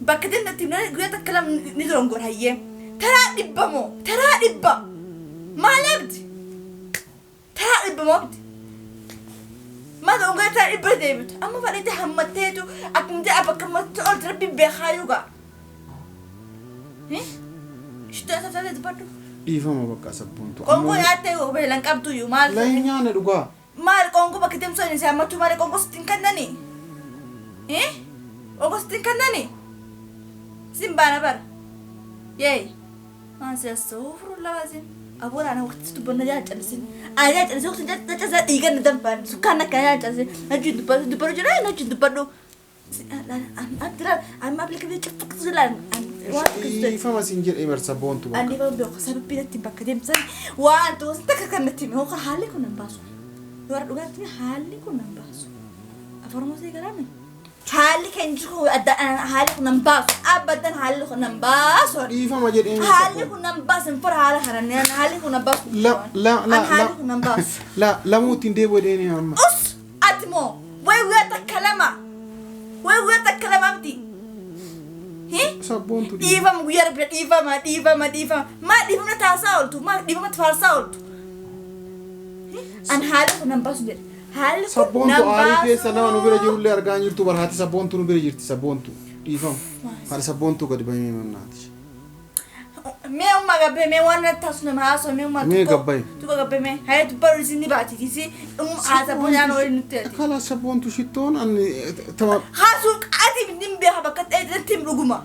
Bakka deemtu guyyaa takka lama ni dogongora hayyee. Taraa 100 moo? Taraa 100. Maal abdi? Taraa 100 moo abdi? Maal dogongora taraa 100 deebitu? Amma fadhiitti hammatteetu akkuma jedha bakka ammatti ooltu rabbi beekaa yuugaa. Shittoo isa taatee dubbadhu. Dhiifama bakka sabboontu. Qoonqoo nyaattee beelan qabdu iyyuu maal? La hin nyaanne dhugaa. Maal qoonqoo bakka deemtu sana si hammachuu malee qoonqoo sitti hin kennanii? Qoonqoo sitti hin kennanii? Sin baana bara. Yeey. Maan si astaghfirullah azim. Aboon ana waqti dubbanna jaa callisin. Ana jaa callisin waqti jaa dhiigan na danfaan. Sukkaan akka jaa callisin. Najjiin dubbadhu dubbadhu jira najjiin dubbadhu. Dhiifama siin jedhee bar sabboontu bakka. Ani ban beeku sababii natti bakka deemsan waan ta'uus takka kan natti hime hooka haalli kun nan baasu. Yoo dhugaatti haalli kun nan baasu. Afaan Oromoo see garaame. Haalli kan jiru adda haalli kun nan baasu. Abadan haalli kun nan baasu. Dhiifama jedhee Haalli kun nan baasu hin fura haala kana haalli kun nan baasu. La la la Haalli kun nan baasu. La lamuu ittiin deebi'u jedhee amma. Us ati moo way guyyaa takka lama way guyyaa takka lama abdi. Sabboontu Dhiifama guyyaa rabbi dhiifama dhiifama dhiifama maal dhiifamna taasaa ooltu maal dhiifamatti faarsaa ooltu. An haalli kun nan baasu jedhe. Haalli kun Sabboontu nan aarii keessa nama nu bira baasu. jirullee argaa hin jirtu bar haati sabboontu nu bira jirti sabboontu dhiifama. Haadha sabboontu gadi bahee mannaati. Mee umma gabbee mee waan natti taasu nama haasoo mee umma Mee gabbaye. Tuqo gabbee mee hayya dubbaru isin ni baati isi umma haasa boonyaan waliin nutti ati. Kala sabboontu shittoon ani tama Haasuu ati hin beeka bakka ta'e dhuguma.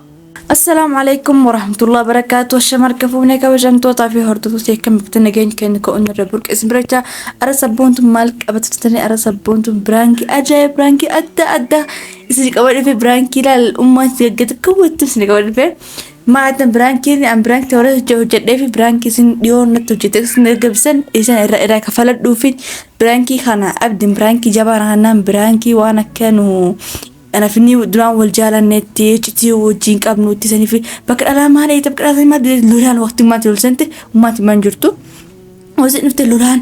Assalaamu alaikum warahmatullahi wabarakatuh. Shamarka fuunee kabajamtootaa fi hordoftoota akkam bakka nageenya keenya ka'uun irra burqe isin biracha ara sabboontu maal qabatanii ara sabboontu biraankii ajaa'ib biraankii adda addaa isin qaba dhufe biraankii ilaal ummaan si gaggate kawwattu isin qaba dhufe maatan biraankii an biraankii warra hojjedhee fi biraankii isin dhiyoo natti hojjete isin ergamsan isin irra irraa kafaladhuu fi biraankii kana abdiin biraankii jabaa kanaan biraankii waan akka nu Anaaf inni duraan wal jaalannetti iccitii wajjin qabnutti saniif bakka dhalaa maal eegta bakka dhalaa maal lolaan waqtii ummaatti lolsante ummaatti maan jirtu. Hosi dhufte lolaan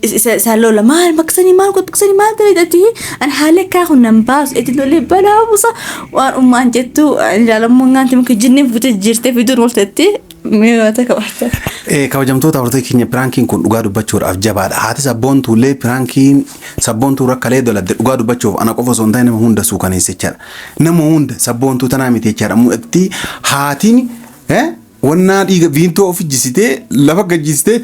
isaan lola maal baksanii maal godhu baksanii maal ta'e an haala akkaa kun nan baasu itti lolee balaa buusa waan ummaan jettu ilaalamuu ngaanti muka jinni fuute jirtee fiduun waltetti mi'oota qabaata. Kabajamtoota hordoftoota keenya piraankiin kun dhugaa dubbachuudhaaf jabaadha. Haati sabboontuullee piraankiin sabboontuu rakkalee doladde dhugaa dubbachuuf ana qofa osoo hin taane nama hunda suukaneessa jechaadha. Nama hunda sabboontuu tanaa miti jechaadha. Mu'atti haatiin wannaa dhiiga viintoo of ijjisitee lafa gajjisitee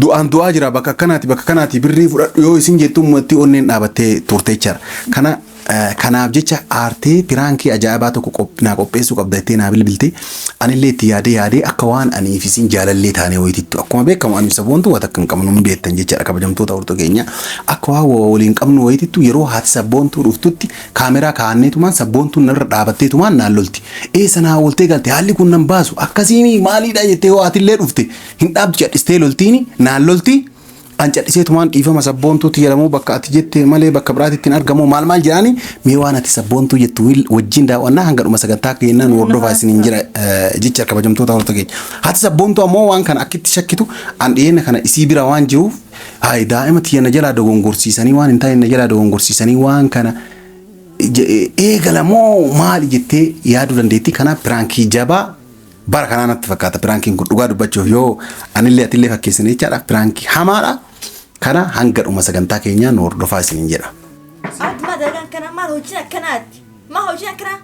du'aan du'aa jira bakka akkanaati bakka kanaati birrii fudhadhu yoo isin jettu mu'atti onneen dhaabattee turte jechaadha. Kana kanaaf jecha aartee piraankii ajaa'ibaa tokko naa qopheessuu qabda jettee naa bilbilte. Anillee itti yaadee yaadee akka waan aniif isin jaalallee taanee wayitittu. Akkuma beekamu aniif sabboontu waan takka hin qabnu hin beektan jechaadha kabajamtoota hordoftoota keenya. Akka waan waliin qabnu wayitittu yeroo haati sabboontuu dhuftutti kaameraa kaa'anneetumaan sabboontuun narra dhaabatteetumaan naan lolti. Eessa naa ooltee galte haalli kun nan baasu akkasiin maaliidha jettee yoo haatillee dhufte hin dhaabdu cadhistee loltiini naan lolti. An cadhiseetumaan dhiifama sabboontuutti jedhamu bakka ati jette malee bakka biraatti hin argamu maal maal jedhaani mee waan ati sabboontuu jettu wajjin daawwannaa hanga dhuma sagantaa keenyaa nu hordofaa isiniin jira jecha kabajamtoota hordoftoota keenya. Haati sabboontuu ammoo waan kana akkitti shakkitu an dhiyeenya kana isii bira waan jiruuf hayi daa'ima tiyya na jalaa dogongorsiisanii waan hin taane na jalaa dogongorsiisanii waan kana eegala moo maali jettee yaaduu dandeetti. Kanaaf piraankii jabaa bara kanaa natti fakkaata piraankiin kun dhugaa dubbachuuf yoo anillee atillee fakkeessine jechaadha piraankii hamaadha. Kana hanga dhuma sagantaa keenyaa nu hordofaa isiniin jedha. Abdi maa dalagaan kana maal hojiin akkanaati? Maa hojiin akkanaa?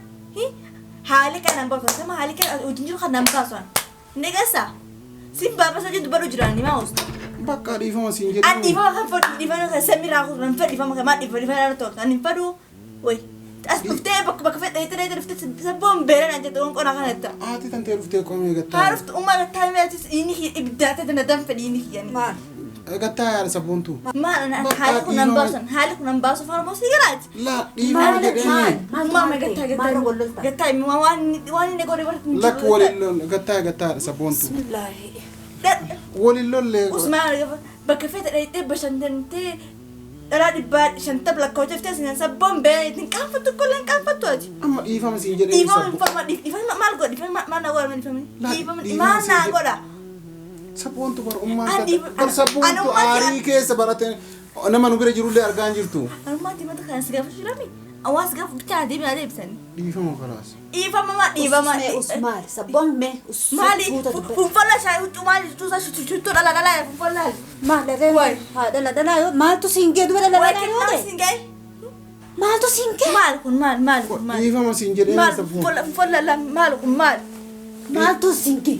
Haalli kana nan baasu. Sama haalli kana hojiin jiru kan nan baasu. Ni geessa. Sin baabasa jiru dubbadhu jiraan ni maa hosta. Bakka dhiifama siin An jedhu. dhiifama kan fedhu dhiifama kan samiraa kun kan fedhu dhiifama kan maal dhiifama dhiifama irra tolta. An hin fedhu. Way. As dhuftee bakka bakka fedhe dheeyte dhuftee sabboon beera naan jette qonqona kana jetta. Haati tan ta'e dhuftee qomee Haa gattaa. dhuftu ummaa gattaa meetis inni ibiddaatee dana danfe dhiini kiyyanii. Maal? Gattaa yaada sabboontuu. Maal haalli kun nan baasan haalli kun nan baasu afaan Oromoo si galaati. La dhiifama jedhee. Ummaa ma gattaa gattaa gattaa waan waan inni godhe baratu. Lakki waliin lolle gattaa gattaa yaada sabboontuu. Waliin lolle. Usmaan bakka fedhe dheeytee bashannantee dhalaa 150 lakkoofteeftee sinaan sabboon beela ittiin qaanfattu kollee hin qaanfattu ati. Amma dhiifama siin jedhee Dhiifama hin falma dhiifama maal godha dhiifama maal naa godha dhiifama dhiifama maal naa godha. Sabboontu bar ummaan bar sabboontu aarii keessa barate nama nu bira jirullee argaa hin jirtu. Anummaatti mata kana si gaafachuu jirami. Hawaasa gaafa bichaa deebiin adeemsani. Dhiifama kalaas. Dhiifama maa dhiifama. Us maali? Sabboon mee us Maali? suuta dubbadhu. Funfalla shaayii huccuu maali huccuu isaa dhala dhala funfalla. Maal dharree Waay. haa dhala dhala yoo maaltu siin gee duba dhala Waay dhala yoo kennaa ta'e siin ga'e. maaltu siin gee Maal kun maal maal kun maal? Dhiifama siin jedhee Maal sabboon. funfalla funfalla maal kun maal? Maaltu siin gee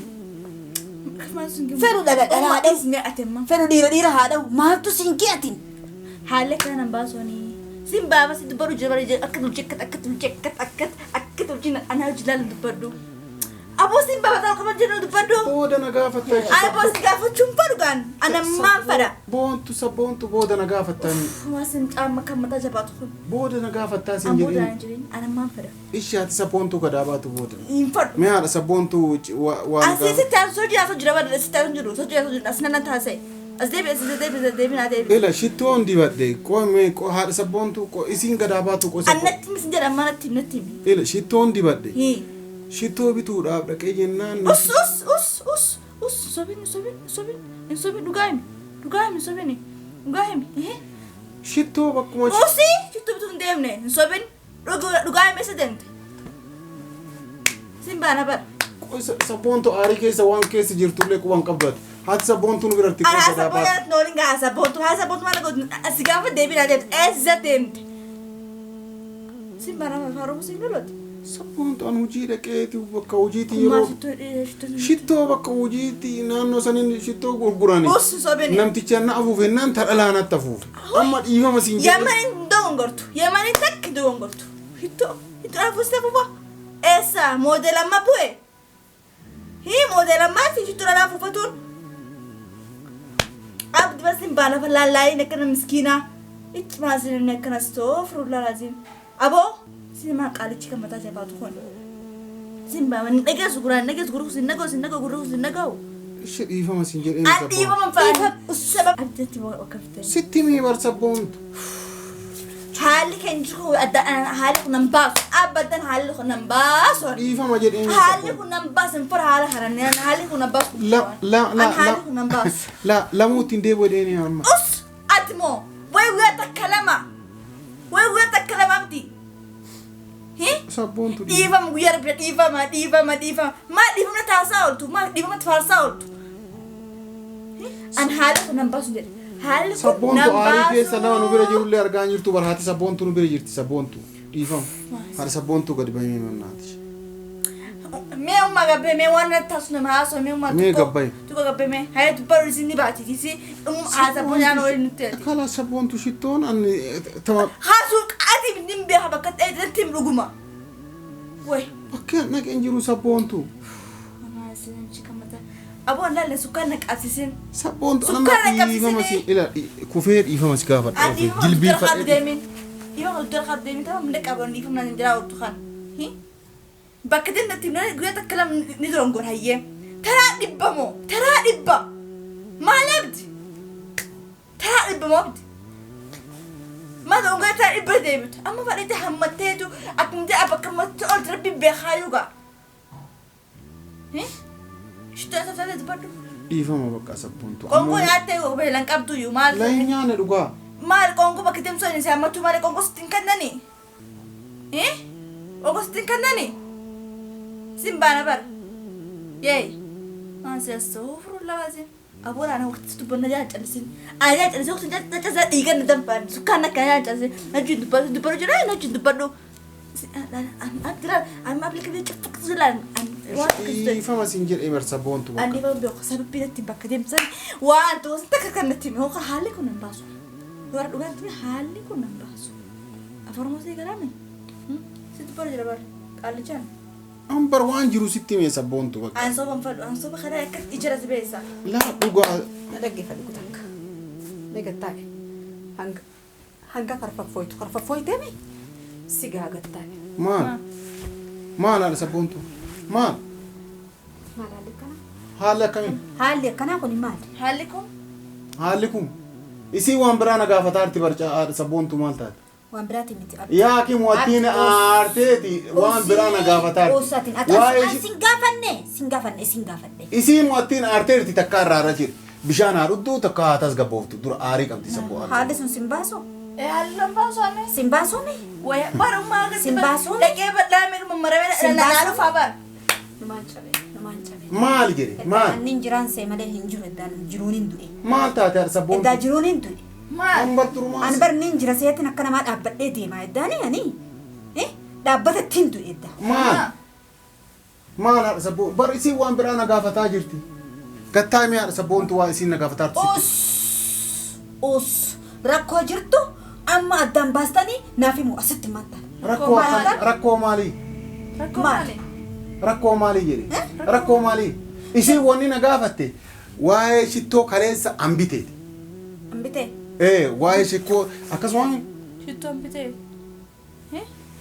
Maal sun gee? Fedhu dhala dhala haa dha'u. Isni atemma. Fedhu dhiira dhiira haa dha'u maaltu siin gee atin Haalli kana nan baasoni. Sin baaba si dubbadhu jira bara akka tolche akka akka tolche akka akka akka tolche anaa hojii laalu dubbadhu. Aboo sin baaba ta'u qaba jedhu dubbadhu. Booda na gaafatta. Ani boo si gaafachuun fadhu gaan ana maan fadha. Boontu sabboontu booda na gaafattani. Waa sin caama kan mataa jabaatu kun. Booda na gaafattaa siin An booda jedheen. hin jireenya ana maan fadha. Ishii haati sabboontuu gadaa baatu booda. Hin fadhu. Mee haadha sabboontuu waan Asi sitti aan sojii asoo jira bara sitti aan jiru sojii asoo jiru as nana taasise. As deebi as deebi as deebi naa deebi. Ila shittoon dibadhe qoo mee haadha sabboontuu qoo isiin gadaa baatu qoo sabboon. Annatti misin jedha amma natti natti himi. Ila shittoon dibadhe. Hii. Shittoo bituudhaaf dhaqee jennaan. Us us us us us sobin sobin sobin hin sobin dhugaa himi dhugaa himi sobin dhugaa himi. Shittoo bakkuma. Usi shittuu bituu hin deemne hin sobin dhugaa himi eessa deemte. Sin baana bara. Sabboontu aarii keessa waan keessa jirtullee quban qabdu ati. Haati sabboontuu nu biratti Ana qoo gadaa sabboon baatu. nyaata nooliin gaa sabboontu haa sabboontu maal gootu asi gaafa deebii naa deemte eessa deemte. Sin baana bara faaruu sin lolooti. Sabboontu an hojii dhaqeeti bakka hojiitti Maal yeroo shittoo shittoo. Shittoo bakka hojiitti naannoo saniin shittoo gurgurani. Us sobin. Namticha na afuufe naan ta dhalaa natti afuufe. Amma dhiifama siin jedhe. Yamanin dogongortu. Yamanin takki dogongortu. Hitto hitto afuuste fufa. Eessa moodela amma bu'e? Hii moodela ammaati hitto dhalaa afuufatuun. Abdi bas hin baana lallaayin akkana miskiinaa. Ichi maasin inni akkana astaghfirullah laziim. Aboo sin maa qaalichi kan mataa jabaatu kun. Sin baama hin dhageessu guraan hin dhageessu gurru sin dhaga'u sin dhaga'u gurru sin dhaga'u. Ishee dhiifama siin jedhee An sabboontu. dhiifama fa'a. Sabab abdatti bakka fitanii. Sitti mii bar sabboontu. Haalli kan jiru adda haalli kun nan baasu abadan haalli kun nan baasu Dhiifama jedhee haalli kun nan baasu hin fura haala kana haalli kun nan baasu La la la an haalli la kun nan baasu la lamuutti hin deebi'u jedhee amma. us ati moo way guyyaa takka lama way guyyaa takka lama abdi hi Sabboontu dhiifama guyyaa rabbi dhiifama dhiifama dhiifama maal dhiifamna taasaa ooltu maal dhiifama faarsaa ooltu an haalli kun nan baasu jedhe haalli kun Sabboontu nan aarii keessa nama nu bira baasu jirullee argaa hin jirtu bar haati sabboontu nu bira jirti sabboontu dhiifama. Haadha sabboontu gadi bahee mannaati. Mee umma gabbee mee waan natti taasu nama haasoo mee umma Mee gabbaye. Tuqo gabbee mee hayya dubbaru isin ni baati tisi haasa bonyaan waliin nutti ati. Kala sabboontu shittoon ani tama Haasuu ati nin beeka bakka ta'e natti him dhuguma. Way. bakka naqeen jiru sabboontu. Aboon laalle sukkaara na qabsiisin. Sabboontu anama Sukkaara dhiifama qabsiisine. si ila kufee dhiifama si gaafadha. Ati dhiifama Jilbiinfadhee. dura deemin. Dhiifama dura qabu deemin tapha malee qaban dhiifama naan jira ooltu kan. Bakka deemnatti himna guyyaa takka lama ni dogongora hayyee. Taraa dhibba moo taraa dhibba maal abdi? Taraa dhibba moo abdi? Maal dogongora taraa dhibba deebitu amma fadhiitti hammatteetu akkuma jedha bakka hammatti ooltu rabbi beekaa yuugaa. Shittoo isa taatee dubbadhu. Dhiifama bakka sabboontu. Qoonqoo nyaattee beelan qabdu iyyuu maal? La hin nyaanne dhugaa. Maal qoonqoo bakka deemsu inni hammachuu maal qoonqoo sitti hin kennani? Qoonqoo sitti hin kennani? Sin baana bara. Yeey. Maan si astaghfirullah lazim. Aboon ana waqti dubbanna jaa callisin. Ani jaa callisin waqti jaa callisin dhiigan na danfaan. Sukkaan akka jaa callisin. Najjiin dubbadhu dubbadhu jira najjiin dubbadhu. Amma appilikeeshinii cuffuqtu jilaan. Waan akkasii ta'e. Dhiifama siin jedhee bar sabboontu bakka. Ani waan beeku sababii natti bakka deemsan waan ta'u takka kan natti hime hooka haalli kun nan baasu. Warra dhugaan tumi haalli kun nan baasu. Afaan Oromoo see garaame. Sitti bara jira bara qaallichaan. An bar waan jiru sitti hime sabboontu bakka. An soba hin fadhu an soba kana akka ijara si beessa. Laa dhugaa. Na dhaggeeffadhu kutakka. Mee gattaa'e. Hanga hanga karfaffooytu karfaffooyteemi si gaa gattaa'e. Maal? Maal haadha sabboontu? Maal? Maal haalli akkanaa? Haalli akkamii? Haalli akkanaa kun maali? Haalli kun Haalli kun isii waan biraa na gaafataa jirti barcaa haadha sabboontu maal taate? Waan biraatiin miti. Yaa hakimu attiin aarteeti waan biraa na gaafataa jirti. Usatiin ati Waa'ee sin gaafanne sin gaafanne sin gaafadhe. Isii mu'attiin aarteerti takka irraa irra jira. Bishaan haa dhugdu takka haa tasgabbooftu dura aarii qabdi sabboo. Haalli sun sin baasu? Halluun baasuu Sin baasuumi? Waya barummaa gadi Sin baasuun? Dhaqee bal'aa miidhuma maramee Sin na baasuun? dhufaa bara. Numaan cabe, numaan cabe. Maal jedhe maal Annin jiraan see malee hin jiru eddaan jiruun hin du'e. Maal taate haadha Eddaa sabboontu? jiruun hin du'e. Maal? An bar durumaa An bar nin jira seetin akka namaa dhaabbadhee deemaa eddaani ani. Dhaabbata ittiin du'e eddaa. Maal maal haadha sabboontu bar isiin waan biraa na gaafataa jirti. Gattaa mee haadha sabboontu waa isiin na gaafataa jirti. Us us rakkoo jirtu amma addaan baastanii naaf himu asitti maxxan. Rakkoo akkam rakkoo maalii? Rakkoo Maal? maali? Rakkoo maalii jedhe? Rakkoo maalii? Isiin wanni na gaafatte waa'ee shittoo kaleessa an biteeti. Ambitee. Ee waa'ee shittoo akkasuma Shittoon bitee.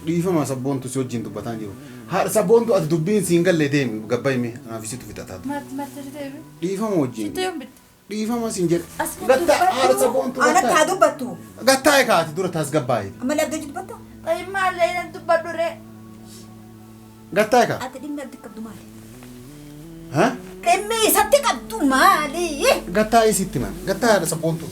Dhiifama sabboontu si wajjin dubbataa jiru. Haadha sabboontu ati dubbiin siin galle deemi gabbayme anaaf isitu fixataa. Maal maal ta'e? Dhiifama wajjin. Shittoo yoom bitte? Dhiifama siin jedhe. As Gattaa haadha sabboontu Anatti haa gattaa. dubbattu. Gattaa kaati dura tasgabbaa'e. Ammallee abdii dubbatta. Xayi maallee nan dubbadhu ree. Gattaa kaa. Ati dhimmi abdii qabdu maali? Ha? Dhimmi isatti qabdu maali? Gattaa isitti man. Gattaa haadha sabboontu.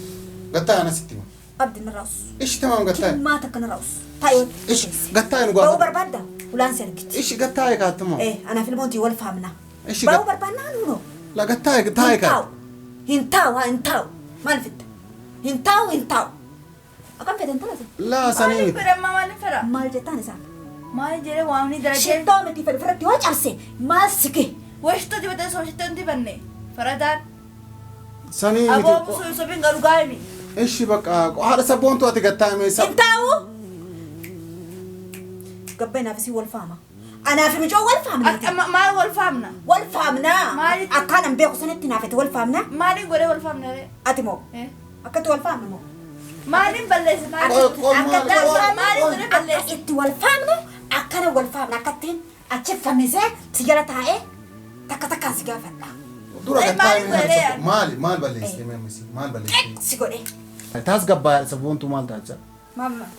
Gattaa ana sitti man. Abdi narraa us. Ishi tamaam gattaa. Kilmaa takka narraa us. Taa'ee. Ishi gattaa nu Ba'uu gaafata. barbaadda? Ulaan si argiti. Ishi gattaa kaatuma. Anaaf ilmoontii wal faamna. Ishi Ba'uu barbaannaa nuunoo. La gattaa taa'e kaa. Hin taa'u hin taa'u maal fitta? Hin taa'u hin taa'u. Akkam fedhan talate? Laa sanii Maaliif miti. fedha ammaa maaliif fedha? Maal jettaan isaan? Maal jedhee waamni darajee? Shittoo miti fedhu ofirratti yoo cabse maal si gahe? Way shittoo dibatee soo shittoo hin dibanne. Faradaan. Sanii Aboo miti. busuu sobiin garuu gaa'imi. Ishi bakka haadha sabboontu ati gattaa mee Hin taa'u. Gabbee naaf isii wal faama. Anaaf mijoo wal faamna. Maal wal faamna? Wal faamnaa. Maalitti? Akkaan an beeku sanitti naafete wal faamnaa. Maaliin godhee wal faamna ree? Ati moo? Akkatti wal faamna moo? Maaliin balleesse? Qoy, qoy, Akka maal, qoy, Maaliin godhee Akka balleesse? itti wal faamnu akkana wal faamna akkattiin achi fannisee si jala taa'ee takka takkaan si gaafadha. Dura Ee, gattaa maaliin mee haadha godhee sabboontu. Maali maal balleessite mee ammas maal balleessite? Si godhee. Tasgabbaa'e haadha sabboontu maal taachaa?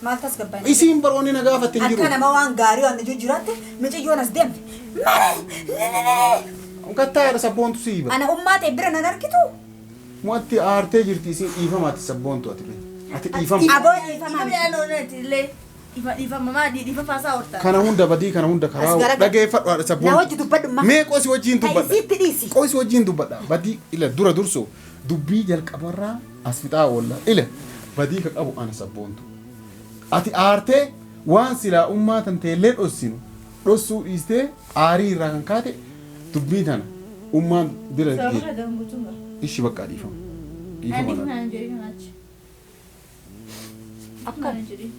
Maal tasgabbaa'e? Isiin baroonni na gaafatte hin jiru. Akka nama waan gaarii waan ijoo jiraatte miciyyoon as deemte. Maali? Gattaa haadha sabboontu si hiba. Ana ummaa ta'e bira nan argitu. Mo'atti aartee jirti isiin dhiifama ati sabboontu ati bee. Ati dhiifama. Aboo dhiifamaa. Illee dhiifama maali dhiifa faasaa oolta. Kana hunda badii kana hunda karaa As gara- dhageeffadhu haadha Na sabboontu. wajji dubbadhu ma. Mee qosi wajjin Ta dubbadha. isiitti dhiisi. Qosi wajjin dubbadha. Badii ila dura dursu dubbii jalqabarraa as fixaa oolla. Ila badii ka qabu ana sabboontu. Ati aartee waan silaa ummaa tan teellee dhossinu dhossuu dhiistee aarii irraa kan kaate dubbii tana ummaan bira Sababa geesse. danguutuun gara. Ishi bakka dhiifama. Dhiifama Ani laata. naan jedhin kanaachi. Akkam Naan jedhin.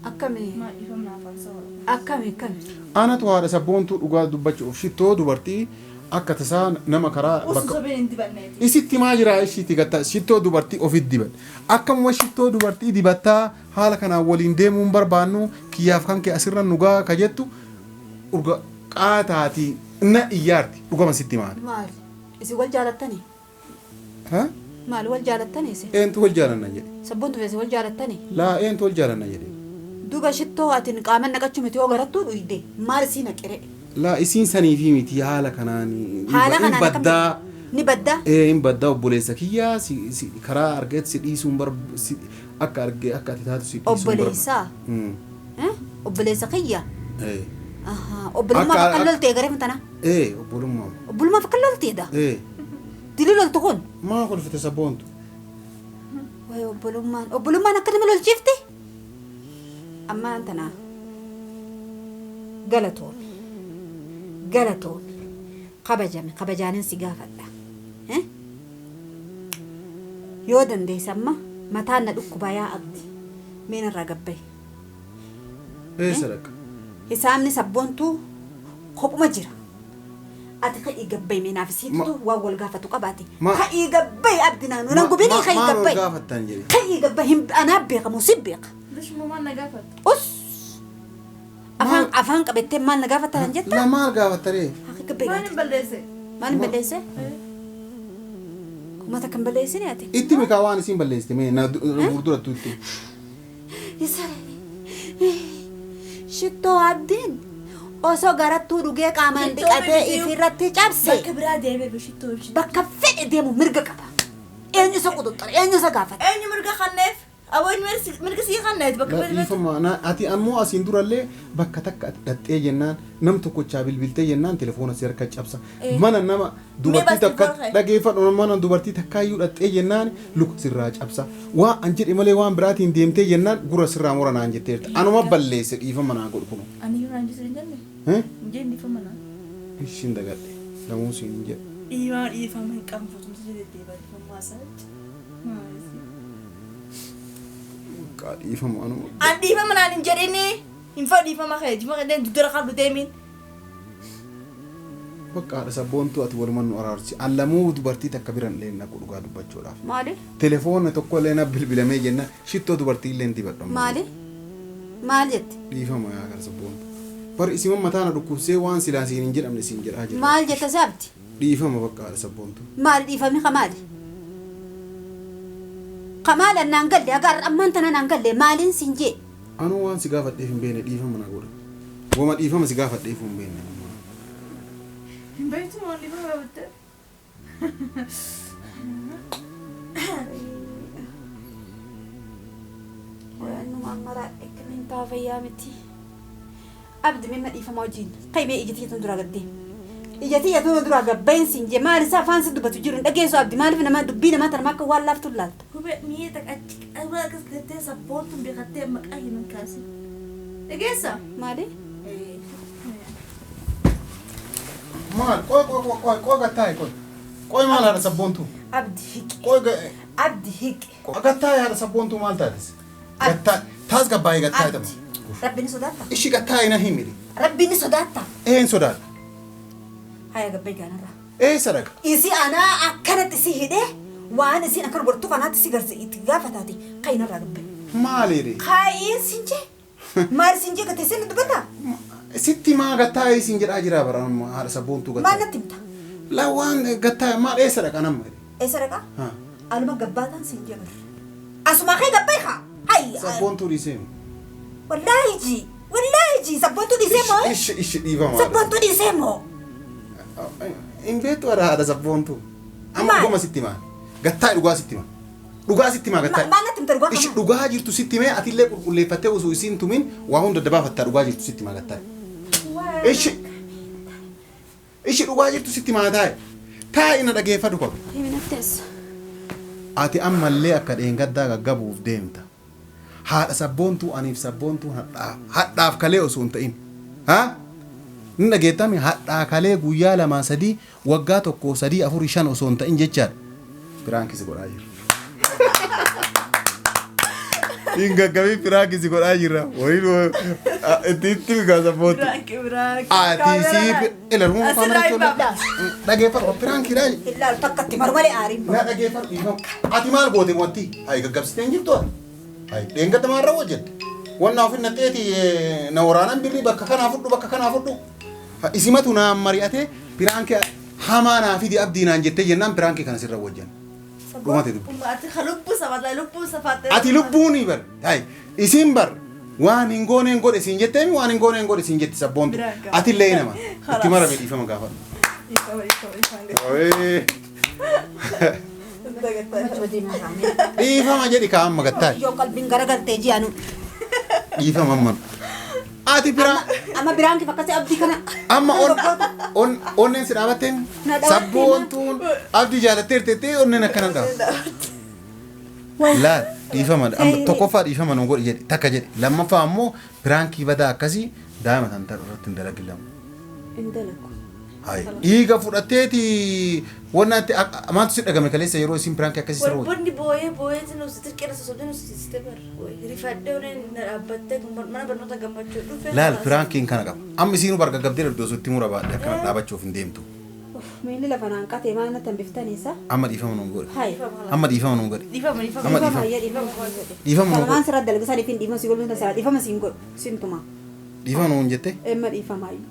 akkami Maal dhiifama naaf faasaa oola. akkami akkami. Anatu haadha sabboontuu dhugaa dubbachuuf shittoo dubartii akka tasaa nama karaa Usu bakka sobiin hin dibanneeti. isitti maa jira ishiitti gattaa shittoo dubartii ofitti diban akkamuma shittoo dubartii dibattaa haala kanaan waliin deemuun barbaannu kiyyaaf kan kee asirra nugaa ka jettu urga qaataatii na iyyaarti dhugama sitti maali. Maal isin wal jaalattanii? Ha? Maal wal jaalattanii isin? Eentu wal jaalanna jedhe. Sabboontu isin wal jaalattanii? Laa eentu wal jaalanna jedhe. Duuba shittoo atiin qaama naqachuu miti yoo garattuu dhuyde maal isii naqire? Laa isiin saniifi miti haala kanaan Haala hin kanaan akkam- baddaa. Ni baddaa? Ee hin baddaa obboleessa kiyyaa si si karaa argeet si dhiisuun bar si akka argee akka ati taatu si dhiisuun Obboleessaa? Mm. Obboleessa kiyya? Ee. Ahaa, Obbolummaaf Akka- akka loltee garee tana? Ee obbolummaa. Obbolummaaf akka lolteedha? Ee. Dilii loltu kun? Maa kolfite sabboontu? Wayi obbolummaan obbolummaan akka nama lolchiifte? Ammaan tana galatoomi galatoomi kabajame kabajaanin si gaafadha. Eh? Yoo dandeesse amma mataan na dhukkubaa yaa abdi mee narraa gabbaye. Eessa dhaqqa? Hisaabni sabboontuu kophuma jira. Ati ka'ii gabbaye mee naaf siittu waan wal gaafatu qabaate. Ka'ii gabbaye abdi naannoo nan gubinii ka'ii Maal wal gabbaye. gaafattan jedhe? Ka'ii gabbaye hin anaa beekamu si beeka. Bishuma maal na gaafatta? Us! Afaan afaan qabattee maal na gaafattan jetta? La maal gaafattaree? Haa gabbaye Maal gaafate. hin balleesse? Maal hin balleesse? Uummata kan balleessine ati. Itti mikaa waan isiin balleessite mee na fuuldurattu itti. Shittoo abdiin osoo garattuu dhugee qaamaan Shittoo dhiqatee miti. ifirratti cabse Bakka biraa deemee shittoo. Bakka fedhe deemu mirga qaba. Eenyu isa quxuxxara? Eenyu isa gaafata? Eenyu mirga kanneef? Aboo inni mirga sii kanneeti bakka La dhiifama na ati ammoo asiin durallee bakka takka ati dhaxxee jennaan nam tokkochaa bilbiltee jennaan telefoona si harka cabsa. Mana nama dubartii baas takka telefoona kee. dhageeffadhu mana dubartii takkaayyuu dhaxxee jennaan luka sirraa cabsa. Waa an jedhe malee waan biraatiin deemtee jennaan gurra sirraa mura naan jetteerta. Anuma balleesse dhiifama naa godhu kunoo. Ani yoo naan jechuun hin jenne. Eh? Hin jenne dhiifama naa. Ishiin dagadhe lamuu siin hin jedhe. Dhiifama dhiifama hin qabnu fotumsa jedhe deebaa dhiifama haasaa jechuudha. Maali? Kaa dhiifama anuma. An dhiifama naan hin jedhini. Hin fedhu dhiifama kee. Dhiifama kee dudura qabdu deemin. Bakka haadha sabboontuu ati walumaan nu araarsi. An lamuu dubartii takka bira illee hin dhaqu dhugaa dubbachuudhaaf. Maali? Telefoona tokko illee na bilbilamee jennaan shittoo dubartii illee hin dibadhu. amma. Maali? Maal jette? Dhiifama yaa haadha sabboontuu. Bar isima mataa na dhukkubsee waan silaa siin hin jedhamne siin jedhaa jira. Maal jette si abdi? Dhiifama bakka haadha sabboontuu. Maali dhiifamni kamaali? Kamaali annaan galle agar ammaan tana naan galle maaliin siin jee? Anuu waan si gaafadheef hin beekne dhiifama na godha. Wama dhiifama si gaafadheef hin beekne. Hin beektu waan dhiifama gaafatte. Waanuma maraadhe akkamiin taa fayyaa miti. Abdi mimma dhiifama wajjin qaybee ija tiyya tun duraa gaddee. Ija tiyya tun duraa gabbayin siin jee maal isaa afaan si dubbatu jiru hin dhageessu abdi maaliif nama dubbii namaa tana akka waan laaftu laalta. Hubee mi'a takka achi qabaa akkas gattee sabboontuun beekattee maqaa himan kaasin. Dhageessa? Maali? Maal qoy qoy qoy qoy qoy gattaa'e qoy. Qoy maal haadha sabboontuu? Abdi hiqi. Qoy Abdi hiqi. qoy gattaa'e haadha sabboontuu maal taates? Gattaa taas gabbaa'ee gattaa'e Abdi. tama. Rabbi ni sodaata. Ishi gattaa'e na himiri. Rabbi ni sodaata. Een sodaadha. Haya gabbayi gaanarraa. Ee sadaqa. Isi anaa akkanatti si hidhee waan isin akka dubartuu kanaatti si garsi itti gaafataati kayinarraa gabbayi. Maaliidhe? Kaayiin siin jee. Maal siin jee gatee sin dubbata? Sitti maa gattaa'e siin jedhaa jira bara amma haadha sabboontuu Maal gattaa'e. natti himta? La waan gattaa'e maal eessa dhaqa nama? Eessa dhaqaa? Haa. Aluma gabbaataan siin jee barra. Asuma kee gabbayi haa. Hayya. Sabboontuu dhiisee. Wallaahi ji. Wallaahi ji. Sabboontuu dhiisee moo? Ishi ishi dhiifama. haadha Sabboontuu dhiisee moo? Hin beektu haadha haadha sabboontuu. Amma Maal? dhuguma sitti maa. Gattaa'e dhugaa sitti maa. Dhugaa sitti maa gattaa'e. Maal natti himta dhugaa Ishi kana? dhugaa jirtu sitti mee atillee qulqulleeffattee osoo isiin tumin waa hunda dabaafattaa dhugaa jirtu sitti maa gattaa'e. Ishi ishi dhugaa jirtu sitti maa taa'e. Taa'e na dhageeffadhu qabu. Himi natti eessa? Ati ammallee akka dheengaddaa gaggabuuf deemta. Haadha sabboontuu aniif sabboontuu hadhaaf hadhaaf kalee osoo hin ta'in. Haa? Inni dhageettami hadhaa kalee guyyaa lamaa sadii waggaa tokko sadii afurii shan osoo hin ta'in jechaadha. Piraankii si godhaa jira. Hin gaggabii piraankii si godhaa jira. Wayii itti itti bigaa sabboontuu. Biraanki biraanki. Ati sii ilaluun Asirraa hin baafna. Dhageeffadhu piraankiidhaa. Ilaalu takka itti maru malee aariin Na dhageeffadhu dhiifama. Ati maal goote wanti? Hayi gaggabsitee hin jirtu ati. Hayi dheengadda maal raawwa jette? Wanna ofin naqxeeti na waraanan birrii bakka kanaa fudhu bakka kanaa fudhu. Isimatu naan mari'atee piraankii hamaa naa fidi abdii naan jettee jennaan piraankii kana sirra wajjan. Dhumate dubbi. Ati lubbuu safaata lubbuu safaata. Ati lubbuuni bar. Hayi isin bar waan hin gooneen godhe siin jetteemi waan hin gooneen godhe siin jetti sabboontu. Biraan Ati illee nama. Itti marame dhiifama gaafadhu. Dhiifama dhiifama dhiifama. Wayii. Dhiifama jedhi kaa amma gattaa'e. Yoo qalbiin garagaltee ji'anu. Dhiifama amma. Ati biraa. Amma biraan kif akkasii abdii kana. Amma on on onneen si dhaabatteen Na dhaabattee sabboontuun abdii jaalatteertettee onneen akkana dhaaba. Laal dhiifama amma tokkoffaa dhiifama nu godhi jedhe takka jedhe lammaffaa ammoo piraankii badaa akkasii daa'ima tan ta'u irratti hin dalagin lama. Hin dalagu. Hayi dhiiga fudhatteeti wanna itti maaltu si dhagame kaleessa yeroo isin piraankii akkasii sirra hojjette. Wanni booyee booyee sinuu si tirqeera sosobdee nu siiste bar. Rifadhee oneen na dhaabbattee mana barnoota gammachuu dhufe. Laal piraankiin kana qaba. Amma isiinuu barga gabdee dhabdee osoo itti mura baadhe akkana dhaabachuuf hin deemtu. Miilli lafa naan qatee maal natti hambiftaniisa? Amma dhiifama nu godhi. Hayi. Amma dhiifama nu godhi. Dhiifama dhiifama. Amma Dhiifama dhiifama. hayya dhiifama godhe. Dhiifama nu Kana waan godhi. sirra dalgisaniif hin dhiifama si godhu sana dhiifama siin godhu siin tuma. Dhiifama nu hin jettee? Emma dhiifama hayyu.